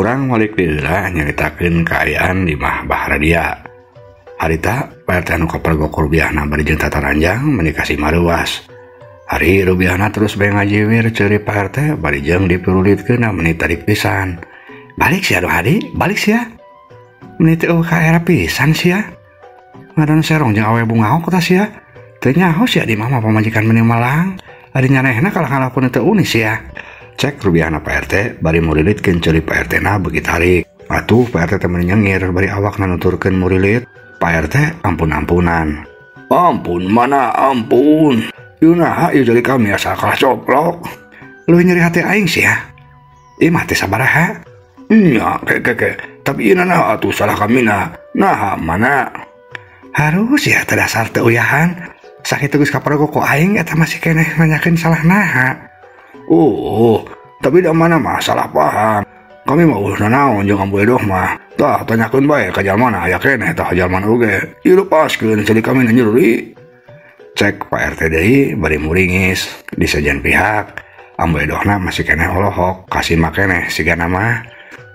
Urang malik deui nyaritakeun kaayaan di Imah Bahradia. Harita Pak RT anu kapergok rubiahna bari jeung tataranjang meuni kasih maruas. Ari rubiahna terus bae ngajiwir ceuri Pak RT bari jeung dipirulitkeun meuni tarik pisan. Balik sia aduh hadi, balik sia. Meuni teu ka era pisan sia. Ngadon serong jeung awe bungaok tah sia. Teu nyaho sia di mah pamajikan meuni malang. Ari nyanehna kalah ngalakon teu unih sia. Cek rubiahna Pak RT bari murilitkeun ceuri Pak RT na beuki tarik. Atuh Pak RT teh meuni nyengir bari awakna nuturkeun murilit. Pak RT ampun-ampunan. Ampun mana ampun. Ieu naha ieu jadi kami asa kalah coplok. Leuwih nyeri hati aing sia. Ieu mah teh sabaraha? Nya ke. Tapi ieu naha atuh salah kami na. Naha mana? Harus ya teh dasar teu uyahan. Sakitu geus kapergok ku aing eta masih keneh nanyakeun salah naha. Oh, tapi da mana mah salah paham. Kami mah eueuh nanaon jeung Ambu Edoh mah. Tah tanyakeun bae ka jalmana aya keneh tah jalmana oge. Ieu lepaskeun ceuli kami nyeri. Cek Pak RT deui bari muringis di sejen pihak. Ambu Edohna masih keneh olohok kasih mah keneh sigana mah.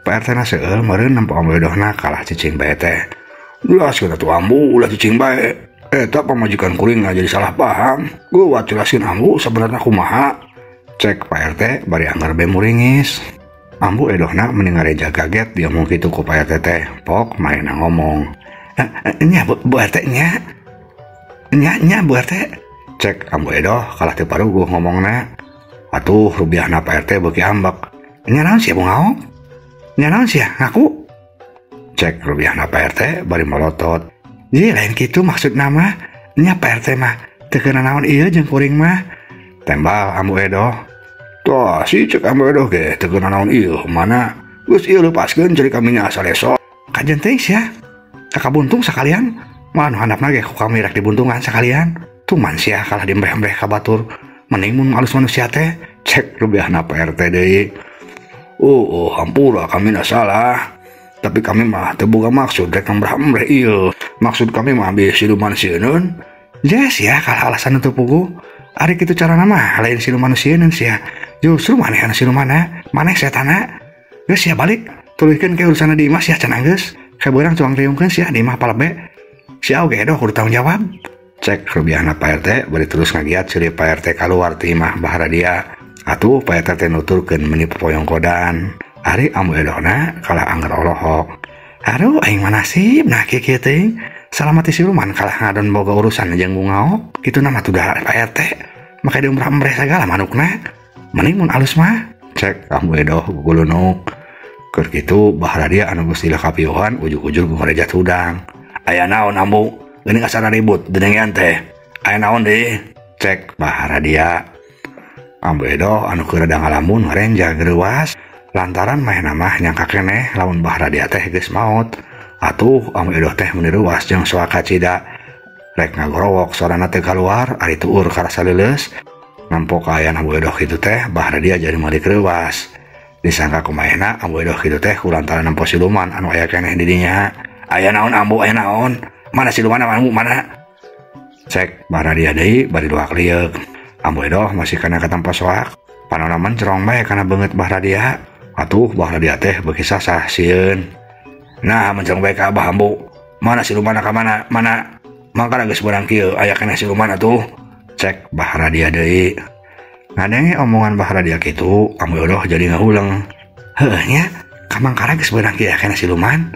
Pak RT na seueul meureun nempo Ambu Edohna kalah cicing bae teh. Jelaskeun atuh Ambu ulah cicing bae. Eta pamajikan kuring jadi salah paham. Geuwat jelaskeun Ambu sabenerna kumaha. Cek Pak RT bari anggar be muringis. Ambu Edohna meni ngareja kaget dia omong kitu ku Pak RT teh. Pok manehna ngomong. Nya Bu RT nya. Nya nya Bu RT. Cek Ambu Edoh kalah teu paruguh ngomongna. Atuh rubiahna Pak RT beuki ambek. Nya naon sia bungaok? Nya naon sia ngaku? Cek rubiahna Pak RT bari molotot. Ji lain kitu maksudna mah. Nya Pak RT mah teu keuna naon ieu jeung kuring mah. Tembal Ambu Edoh. Tah si cek Ambu Edoh ge teu keuna naon ieu mana? Geus ieu lepaskeun ceuri kami nya asal esok. Kajen teuing sia. Kakabuntung sakalian. Malah nu handapna ge ku kami rek dibuntungan sakalian. Tuman sia kalah diembreh-embreh ka batur. Mending mun alus manusia teh. Cek rubiahna Pak RT deui. Oh, hampura kami na salah. Tapi kami mah teu boga maksud rek ngembreh-embreh ieu. Maksud kami mah bisi siluman sieun. Jes ya kalah alasan teu puguh. Ari kitu carana mah lain siluman sieun sia. Justru maneh anu silumana, maneh setana. Geus sia balik, tuluykeun ke urusanna di imah sia can anggeus. Ke beurang cuang riungkeun sia di imah palebe. Sia oge edoh kudu tanggung jawab. Cek rubiahna Pak RT bari terus ngagiat ceuri Pak RT kaluar ti imah Bahradia. Atuh Pak RT teh nuturkeun meuni popoyongkodan. Ari Ambu Edohna kalah angger olohok. Aduh aing mah nasib nah kieu teuing. Salamati siluman kalah ngadon boga urusan jeung bungaok. Kitu na mah tuh Pak RT. Make diumrah-umreh sagala manukna. Mending mun alus mah. Cek Ambu Edoh gugulunuk. Keur kitu Bahradia anu geus lila kapiuhan ujug-ujug ngarejat hudang. Aya naon Ambu? Geuning asa ribut dedengean teh. Aya naon deui? Cek Bahradia. Ambu Edoh anu keur rada ngalamun ngarenja greuwas lantaran manehna mah nyangka keneh lamun Bahradia teh geus maot. Atuh Ambu Edoh teh meuni reuwas jeung soa kacida. Rek ngagorowok sorana teu kaluar ari tuur karasa leuleus. Nempo kaayaan Ambu Edoh kitu teh Bahradia jadi malik reuwas. Disangka kumaehna Ambu Edoh kitu teh kulantaran nempo siluman anu aya keneh di dinya. Aya naon Ambu, aya naon? Mana siluman Ambu mana? Cek Bahradia deui bari luak lieuk. Ambu Edoh masih kana katampa soak. Panona mencerong bae kana beungeut Bahradia. Atuh Bahradia teh beuki sasah sieun. Nah mencerong bae ka Abah Ambu. Mana siluman ka mana? Mana? Mangkana geus beurang kieu aya keneh siluman atuh. Cek Bahradia deui. Ngadenge omongan Bahradia kitu, Ambu Edoh jadi ngahuleng. Heuh nya, kamangkara geus beurang kieu aya keneh siluman.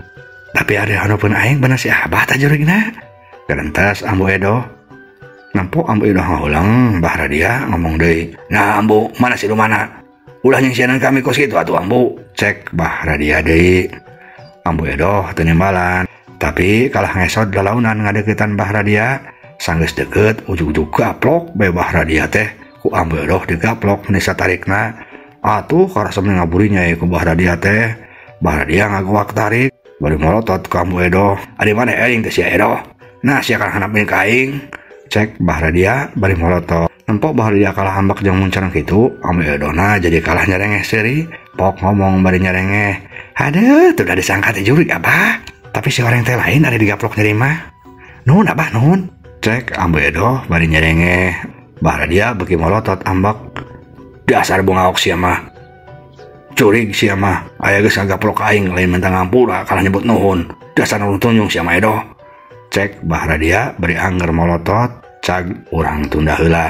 Tapi ada anu pun aing bener si Abah tah jurigna. Gerentas Ambu Edoh. Nempo Ambu Edoh ngahuleng, Bahradia ngomong deui. Nah Ambu, mana silumana? Ulah nyingsianan kami kos kitu atuh Ambu. Cek Bahradia deui. Ambu Edoh teu nimbalan, tapi kalah ngesot lalaunan ngadeuketan Bahradia. Sanggeus deukeut ujug-ujug gaplok bae Bahradia teh ku Ambu Edoh digaplok meuni satarikna. Atuh karasa meuni ngaburinya ku Bahradia teh. Bahradia ngagoak tarik bari molotot ka Ambu Edoh. Ari maneh aing teh sia Edoh. Nah sia kana handap ka aing. Cek Bahradia bari molotot. Nempo Bahradia kalah ambek jeung muncarang kitu, Ambu Edohna jadi kalah nyerengeh seuri. Pok ngomong bari nyerengeh. Aduh, tuh udah disangka teh jurig Abah. Tapi si orang teh lain ari digaplok nyeri mah. Nuhun Abah nuhun. Cek Ambu Edoh bari nyerengeh. Bahradia beuki molotot ambek. Dasar bungaok sia mah. Curig sia mah aya geus ngagaplok aing lain minta ngampura kalah nyebut nuhun. Dasar nu tunjung sia mah edoh. Cek Bahradia bari angger molotot cag urang tunda heula.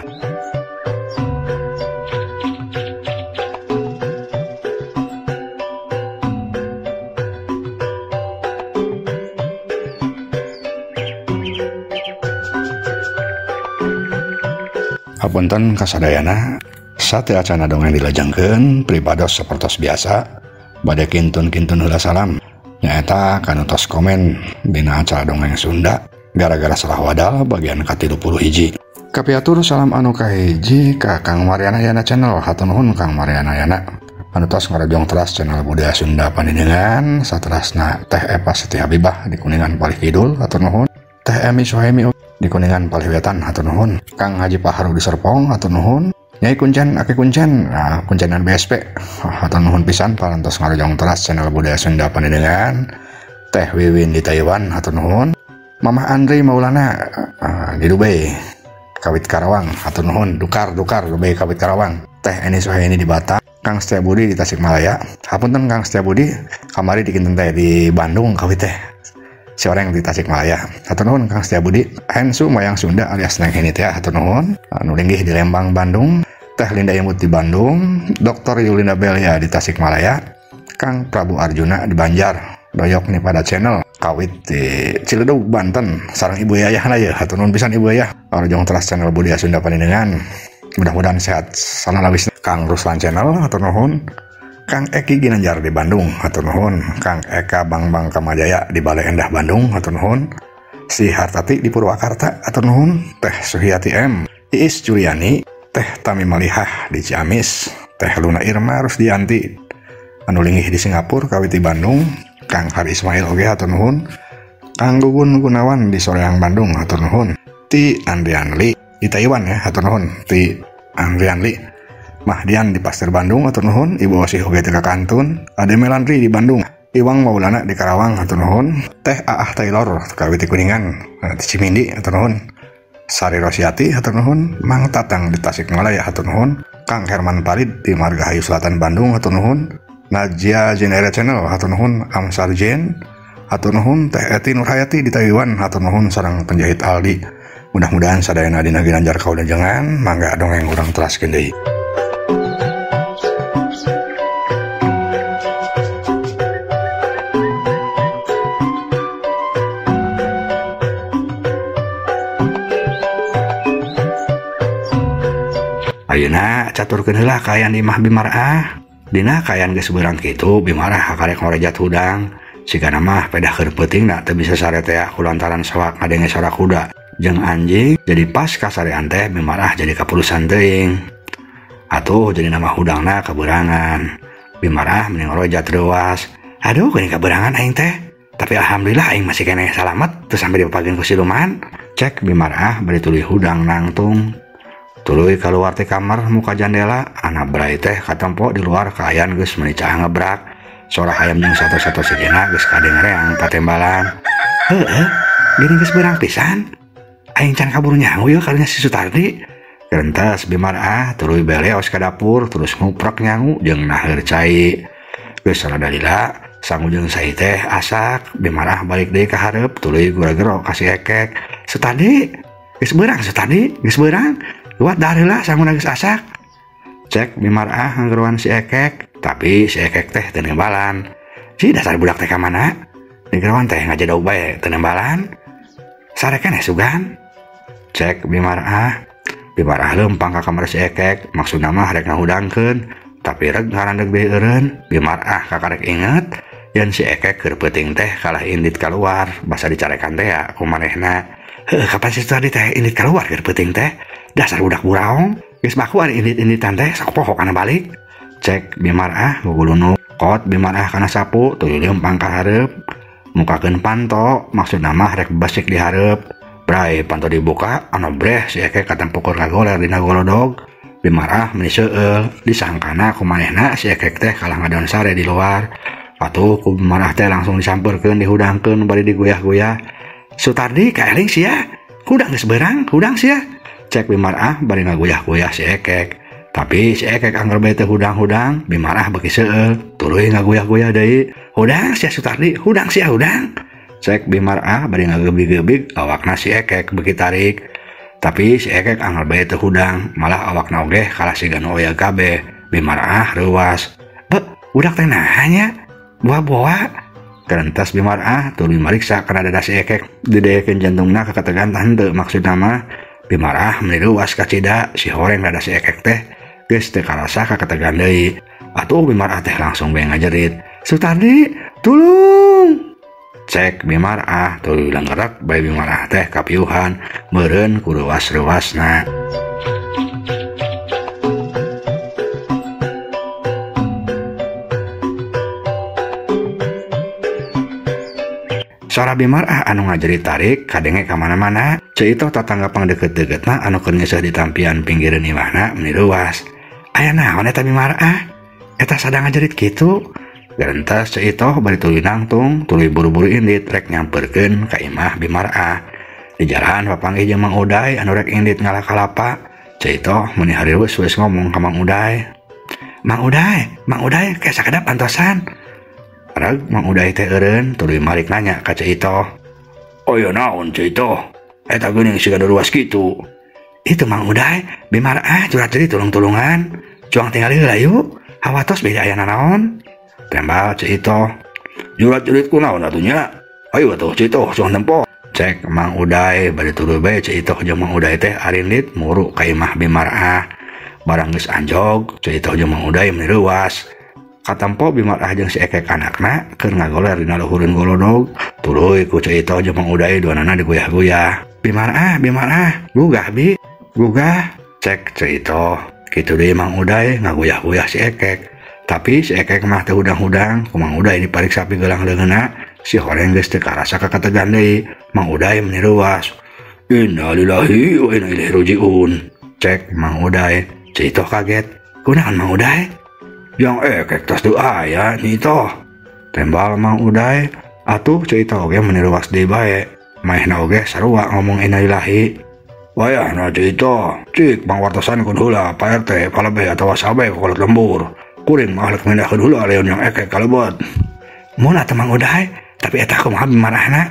Hapunten kasadayana, sate acana dongeng dilajengkeun pribados sapertos biasa bade kintun-kintun heula salam nyaeta kanu tos komen dina acara dongeng Sunda gara-gara salah wadal bagian ka-31. Kapiatur salam anu kahiji ka Kang Mariana Yana channel, hatur nuhun Kang Mariana Yana anu tos ngarojong teras channel budaya Sunda Pandidengan, saterasna Teh Eva Siti Habibah di Kuningan Palih Kidul, hatur nuhun Teh Emi Suhaimi di Kuningan Palih Wetan, hatur nuhun Kang Haji Paharu di Serpong, hatur nuhun Nyai Kuncen, Aki Kuncen, nah, Kuncenan BSP, hatur nuhun pisan parantos ngarojong teras channel budaya Sunda Pandidengan, Teh Wiwin di Taiwan, hatur nuhun Mamah Andri Maulana di Dubai, Kawit Karawang, hatur nuhun Dukar Dubai Kawit Karawang, Teh Eni Suhaini di Batam, Kang Setia Budi di Tasikmalaya, hapunten Kang Setia Budi kamari di kinten teh di Bandung kawit teh si orang di Tasikmalaya, hatur nuhun Kang Setia Budi, Hensu Mayang Sunda alias Neng Heni teh, hatur nuhun anu linggih di Lembang Bandung, Teh Linda Imut di Bandung, Dr. Yulinda Belia di Tasikmalaya, Kang Prabu Arjuna di Banjar, doyok nih pada channel kawit di Ciledug Banten, sareng Ibu Yayah lah ya, hatur nuhun pisan Ibu Yayah, arojong teras channel budaya Sunda Pandidengan, mudah-mudahan sehat salawis. Kang Ruslan channel, hatur nuhun Kang Eki Ginanjar di Bandung, hatur nuhun Kang Eka Bang Bang Kamajaya di Balai Endah Bandung, hatur nuhun Si Hartati di Purwakarta, hatur nuhun Teh Suhiyati M, Iis Juliani, Teh Tami Malihah di Ciamis, Teh Luna Irma Rusdianti anu linggih di Singapura kawit di Bandung, Kang Hari Ismail oge hatur nuhun, Kang Gugun Gunawan di Soreang Bandung, hatur nuhun Ti Andrian Li di Taiwan ya, hatur nuhun Ti Andrian Li, Mahdian di Pasteur Bandung, hatur nuhun Ibu Osih oge teu kantun, Ade Melandri di Bandung, Iwang Maulana di Karawang, hatur nuhun Teh Aah Taylor kawit di Kuningan, di Cimindi, hatur nuhun Sari Rosiati, hatur nuhun Mang Tatang di Tasikmalaya, hatur nuhun Kang Herman Farid di Margahayu Selatan Bandung, hatur nuhun Najia Jenera Channel, hatur nuhun Amsar Jen, hatur nuhun Teh Eti Nurhayati di Taiwan, hatur nuhun sareng penjahit Aldi. Mudah-mudahan sadayana dina ginanjar kaudajangan, mangga dongeng urang teraskeun deui. Ayeuna caturkeun heula kaayaan di imah Bimarah. Dina kaayaan geus beurang kitu Bimarah karek ngorejat hudang. Sigana mah pedah keur peutingna teu bisa sare teh kulantaran soak ngadenge sorak kuda jeung anjing, jadi pas kasarean teh Bimarah jadi kapurusan teuing. Atuh jadi nama hudangna kaberangan. Bimarah mending ngorejat reuas. Aduh geuning kaberangan aing teh. Tapi alhamdulillah aing masih keneh salamet teu sampe dipapageun ku siluman. Cek Bimarah bari tuluy hudang nangtung. Tuluy kaluar ti kamar muka jandela, anak brai teh katempo di luar kaayaan geus meuni caah ngebrak. Sora hayam jeung satu-satu sejenna geus kadengereang patembalan. Heueuh, geuning geus beurang pisan. Aing can kaburu nyangu yeuh karunya si Sutardi. Gerentes Bimarah tuluy beleos ka dapur terus nguprek nyangu jeung naheur cai. Geus rada lila, sangu jeung sai teh asak, Bimarah balik deui ka hareup tuluy gura-gero ka si Ekek. Sutardi, geus beurang Sutardi, geus beurang. Luat dahar heula sanguna geus asak. Cek Bimarah nganggeruan si Ekek, tapi si Ekek teh teu nembalan. Si dasar budak teh ka mana? Digeroan teh ngajadog bae teu nembalan. Sare keneh sugan. Cek Bimarah. Bimarah leumpang ka kamar si Ekek, maksudna mah rek ngahudangkeun, tapi reg ngarandeg deui eureun. Bimarah kakarek inget yen si Ekek keur peuting teh kalah indit kaluar, basa dicarekan teh ya ku manehna. Heuh, kapan si tadi teh indit kaluar keur peuting teh? Dasar budak buraong, geus baku ari indit-inditan teh sok poho kana balik. Cek Bimarah gugulunu kot Bimarah kana sapu tuluy leumpang ka hareup, mukakeun panto, maksudna mah rek besik di hareup. Brai panto dibuka, anu breh si Ekek katempo keur ngagoler dina golodog. Bimarah meuni seueul, disangkana ku manehna si Ekek teh kalah ngadon sare di luar. Atuh ku Bimarah teh langsung disampeurkeun dihudangkeun bari digoyah-goyah. Sutardi kaeling sia, hudang geus beurang, hudang sia. Cek Bimarah bari ngagoyah-goyah si Ekek. Tapi si Ekek angger bae teu hudang-hudang, Bimarah beuki seueul, tuluy ngaguyah-guyah deui. Hudang sia Sutardi, hudang sia hudang. Cek Bimarah bari ngagebig-gebig awakna si Ekek beuki tarik. Tapi si Ekek angger bae teu hudang, malah awakna oge kalah siga nu oyag kabeh. Bimarah reuwas. Be, budak teh naha nya? Boa-boa. Kerentas Bimarah tuluy mariksa kana dada si Ekek, dideekeun jantungna kakategan tah henteu maksudna mah. Bimarah meuni reuwas kacida si horeng dada si Ekek teh geus teu karasa kakategan deui. Atuh Bimarah teh langsung bae ngajerit, "Sutardi, tulung!" Cek Bimarah tuluy langgerak bae Bimarah teh kapiuhan meureun ku reuwas-reuwasna. Sora Bimarah anu ngajerit tarik kadenge ka mana-mana. Ceu Itoh tatangga pangdeukeut-deukeutna anu keur nyeuseuh di tampian pinggireun imahna meuni reuwas. Aya naon eta Bimarah? Eta sadang ngajerit kitu. Gerentas Ceu Itoh bari tuluy nangtung, tuluy buru-buru indit rek nyamperkeun ka imah Bimarah. Di jalan papanggih jeung Mang Uday anu rek indit ngalah kalapa. Ceu Itoh meuni hareuweus geus ngomong ka Mang Uday. Mang Uday, Mang Uday kayak sakedap antosan. Rag Mang Uday teh eureun tuluy malik nanya ka Ceu Itoh. "Aya naon Ceu Itoh? Eta geuning siga ruas kitu." "Itu Mang Uday, Bimarah curhat-cerit tulung-tulungan. Cuang tingali heula yuk. Hawatos beda aya nanaon." Tembal Ceu Itoh. "Jurat-jurit kunaon atuh nya? Ayo atuh Ceu Itoh cuang tempo." Cek Mang Uday bari tuluy bae Ceu Itoh jeung Mang Uday teh arindit muru ka imah Bimarah. Barang geus anjog, Ceu Itoh jeung Mang Uday meuni reuwas. Katempo Bimarah jeung si Ekek anakna keur ngagoler dina luhureun golodog, tuluy ku Ceu Itoh jeung Mang Uday duanana diguyah-guyah. "Bimarah, Bimarah, gugah bi, gugah." Cek Ceu Itoh. Kitu deui Mang Uday ngaguyah-guyah si Ekek. Tapi si Ekek mah teu hudang-hudang, ku Mang Uday dipariksa pigelang leungeunna, si horeng geus teu karasa kakategan deui. Mang Uday meuni reuwas. "Innalillahi wa inna ilaihi rajiun." Cek Mang Uday. Ceu Itoh kaget. "Kunaon Mang Uday?" "Yang Ekek tas teu aya Nyi Itoh." Tembal Mang Uday. Atuh Ceu Itoh oge meuni reuwas deui bae. Maehna oge sarua ngomong innalillahi. "Wayahna Ceu Itoh, cik pangwartosan kun heula Pak RT, palebeh atawa sabe ku kolot lembur. Kuring mah rek mindahkeun heula leun yang Ekek kalebet." "Mun atuh Mang Uday, tapi eta kumaha Bimarahna?"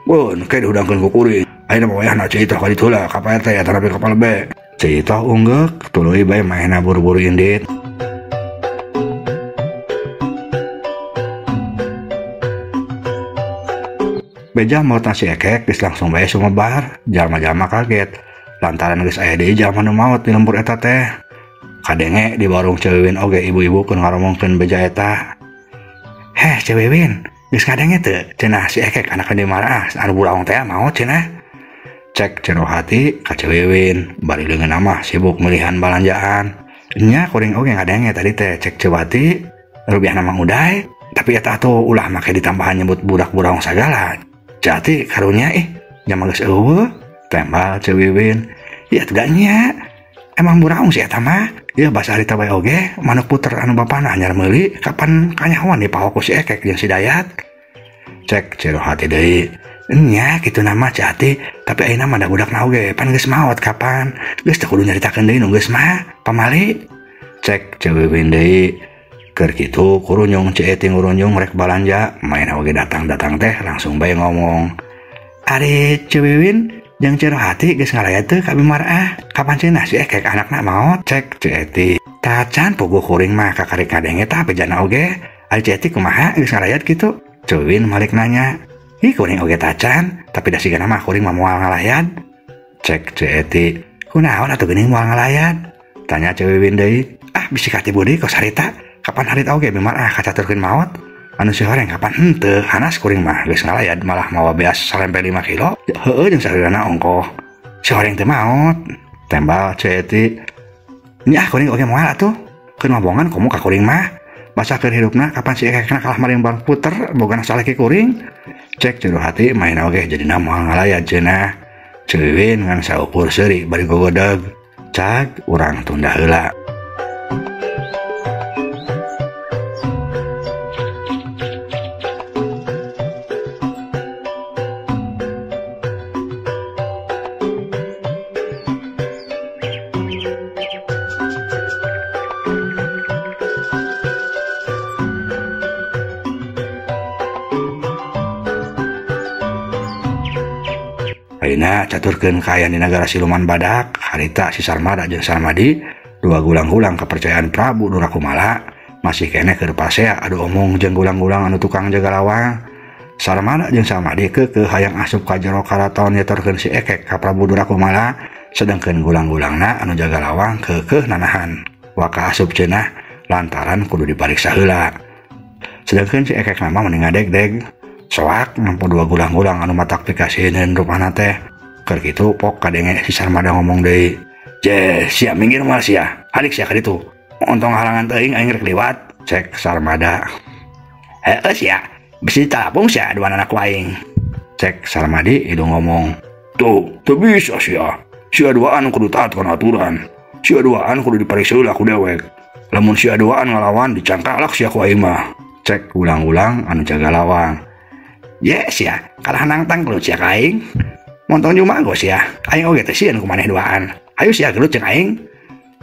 "Keun, ke dihudangkeun ku kuring. Ayeuna mah wayahna Ceu Itoh ka ditu heula ka Pak RT atanapi ka palebeh." Ceu Itoh unggeuk, tuluy bae maehna buru-buru indit. Beja maotna si Ekek geus langsung bae sumebar, jalma-jalma kaget lantaran geus aya deui jalma nu maot di lembur eta teh. Kadenge di warung Ceu Wiwin oge ibu-ibu keur ngaromongkeun beja eta. "Heh Ceu Wiwin, geus kadenge teu cenah si Ekek anak Bimarah anu buraong teh maot cenah." Cek Ceu Rohati ka Ceu Wiwin, bari leungeunna mah sibuk melihan balanjaan. "Nya kuring oge ngadenge tadi teh," cek Ceu Wati, "rubiahna Mang Uday, tapi eta atuh ulah make ditambahan nyebut budak buraong sagala. Jati karunya ih, nya mah geus eueuh." Tembal Ceu Wiwin. "Ya atuh nya. Emang buraung si eta mah. Ieu basa harita bae oge, manuk puter anu bapana anyar meuli, kapan kanyahoan dipaok ku si Ekek jeung si Dayat." Cek Ceu Rohati deui. "Nya kitu nama Ceu Ati, tapi ayeuna mah da budakna oge pan geus maot kapan. Geus teu kudu nyaritakeun deui nu geus mah, pamali." Cek Ceu Wiwin deui. Keur kitu kurunyung Ceu Eti ngurunyung rek balanja, maena oge datang-datang teh langsung bae ngomong. "Ari Ceu Wiwin jeung Ceu Rohati geus ngalayat teu ka Bimarah? Kapan cenah si Ekek anakna maot?" Cek Ceu Eti. "Tacan puguh kuring mah kakarik ngadenge tah bejana oge. Ari Ceu Eti kumaha geus ngalayat kitu?" Ceu Wiwin malik nanya. "Ih kuring oge tacan, tapi da sigana mah kuring mah moal ngalayat." Cek Ceu Eti. "Kunaon atuh geuning moal ngalayat?" Tanya Ceu Wiwin deui. "Ah bisi katibu deui kos harita. Kapan harita oge Bimarah kacaturkeun maot? Anu si horeng kapan henteu, hanas kuring mah geus ngalayat malah mawa beas salempe 5 kilo. Heueuh jeung sarirana ongkoh. Si horeng teh maot." Tembal Ceu Eti. "Nya kuring oge moal atuh. Keun mabongan komo ka kuring mah. Basa keur hirupna kapan si Ekekna kalah maring bang puter bogana salaki kuring." Cek Ceu Rohati maena oge jadina moal ngalayat cenah. Ceu Wiwin ngan saukur seuri bari gogodeg. Cag urang tunda heula. Ayeuna caturkeun kaayaan di nagara siluman badak, harita si Sarmada jeung Sarmadi dua gulang-gulang kepercayaan Prabu Durakumala masih keneh keur pasea adu omong jeung gulang-gulang anu tukang jaga lawang. Sarmada jeung Sarmadi keukeuh hayang asup ka jero karaton nyetorkeun si Ekek ka Prabu Durakumala, sedangkeun gulang-gulangna anu jaga lawang keukeuh nanahan waka asup cenah lantaran kudu dipariksa heula. Sedangkeun si Ekek mah mending ngadegdeg soak nempo dua gulang-gulang anu matak pikasieun rupana teh. Keur kitu pok kadenge si Sarmada ngomong deui, "Je, sia minggir moal sia, halik sia ka ditu. Ontong halangan teuing aing rek liwat," cek Sarmada. "Heueuh sia, bisi ditabung sia dua anak aing," cek Sarmadi hidung ngomong. "Tuh, teu bisa sia. Sia duaan kudu taat kana aturan. Sia duaan kudu dipariksa heula ku dewek. Lamun sia duaan ngalawan dicangkalak sia ku aing mah," cek gulang-gulang anu jaga lawang. "Ye sia, kalah nangtang gelut sia ka aing. Montong jumago sia, aing oge teh sieun ku maneh duaan. Hayu sia gelut jeung aing,"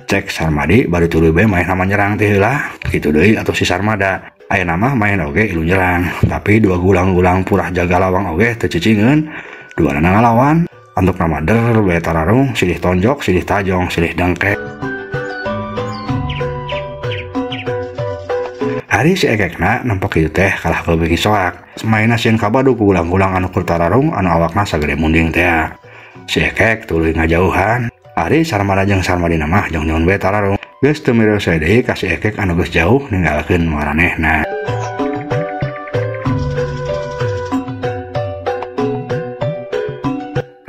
cek Sarmadi bari tuluy bae main nama nyerang teh heula. Kitu deui atuh si Sarmada. Ayeuna mah main oge ilu nyerang, tapi dua gulang-gulang purah jaga lawang oge teu cicingeun. Duanana ngalawan, antuk nama der bae tararung, silih tonjok, silih tajong, silih dengkek. Hari si Ekekna nempo kitu teh kalah beuki soak. Maena sieun kabadug ku gulang-gulang anu keur tararung anu awakna sagede munding teh. Si Ekek tuluy ngajauhan. Ari Sarmada jeung Sarmadina mah jongjon bae tararung. Geus teu mireuse deui ka si Ekek anu geus jauh ninggalkeun maranehna.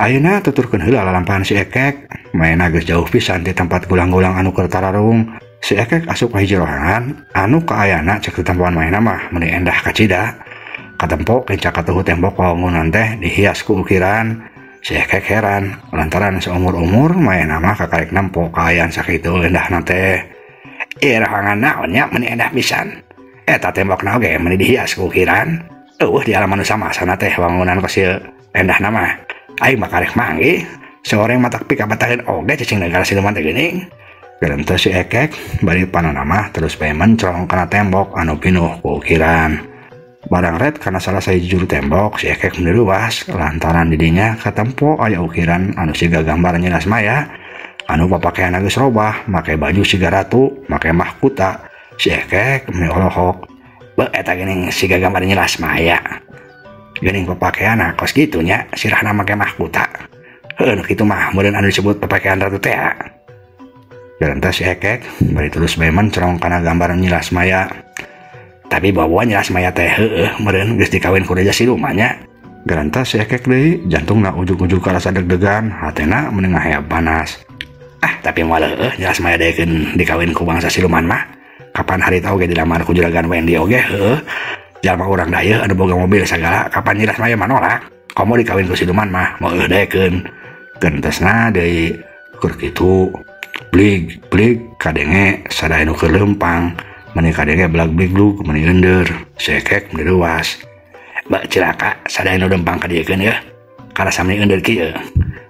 Ayeuna tuturkeun heula lalampahan si Ekek. Maena geus jauh pisan ti tempat gulang-gulang anu keur tararung. Si Ekek asup ka hiji rohangan anu kaayana cek tetempoan maena mah meuni endah kacida. Katempo kenca katuhu tembok wangunan teh dihias ku ukiran. Si Ekek heran lantaran seumur-umur maena mah kakarek nempo kaayaan sakitu endahna teh. Ieu rohangan naon nya meuni endah pisan. Eta tembokna oge meuni dihias ku ukiran. Eueuh di alam manusia masana teh wangunan kos ieu endahna mah. Aing mah karek manggih seorang matak pikabataheun oge cicing negara siluman teh geuning. Gerenteu si Ekek bari panona mah terus bae mencrong kana tembok anu pinuh ku ukiran. Barang red kana salah sahiji juru tembok si Ekek meuni luas lantaran didinya katempo aya ukiran anu siga gambar Nyi Lasmaya anu papakeanna geus robah, make baju siga ratu, make mahkota. Si Ekek meuni olohok, "Beuh eta geuning siga gambar Nyi Lasmaya. Geuning papakeanna kos kitu nya, sirahna make mahkota. Heueuh nu kitu mah meureun anu disebut papakean ratu teh." Gerenteu si Ekek bari terus bae mencrong kana gambar Nyi Lasmaya. Tapi bawa Nyi Lasmaya teh heueuh meureun geus dikawin ku raja siluman nya. Gerenteu si Ekek deui jantungna ujug-ujug karasa deg-degan, hatena meuni ngaheab panas. Ah, tapi moal heueuh Nyi Lasmaya daekeun dikawin ku bangsa siluman mah. Kapan hari tau ge dilamar ku juragan Wendy oge heueuh. Jalma urang da ieu anu boga mobil sagala, kapan Nyi Lasmaya mah nolak. Komo dikawin ku siluman mah moal eueuh daekeun. Gentesna deui keur kitu blig blig kadenge sadaya nu keur leumpang. Meni kadenge belag bliglug meni eundeur. Si Ekek meni leuwas. Bak cilaka sadaya nu leumpang ka dieukeun yeuh. Karasa meni eundeur kieu.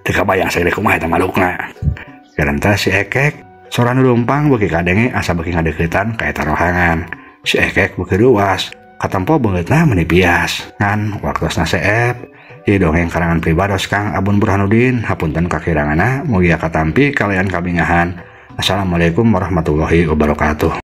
Teu kabayang sagede kumaha eta malukna. Garenta si Ekek sora nu leumpang beuki kadenge asa beuki ngadeuketan ka eta rohangan. Si Ekek beuki leuwas. Katempo beungeutna meni bias. Ngan waktosna seep. Ieu dongeng karangan pribados Kang Abun Burhanuddin. Hapunten kakiranganna, mugia katampi kalian kabingahan. Assalamualaikum warahmatullahi wabarakatuh.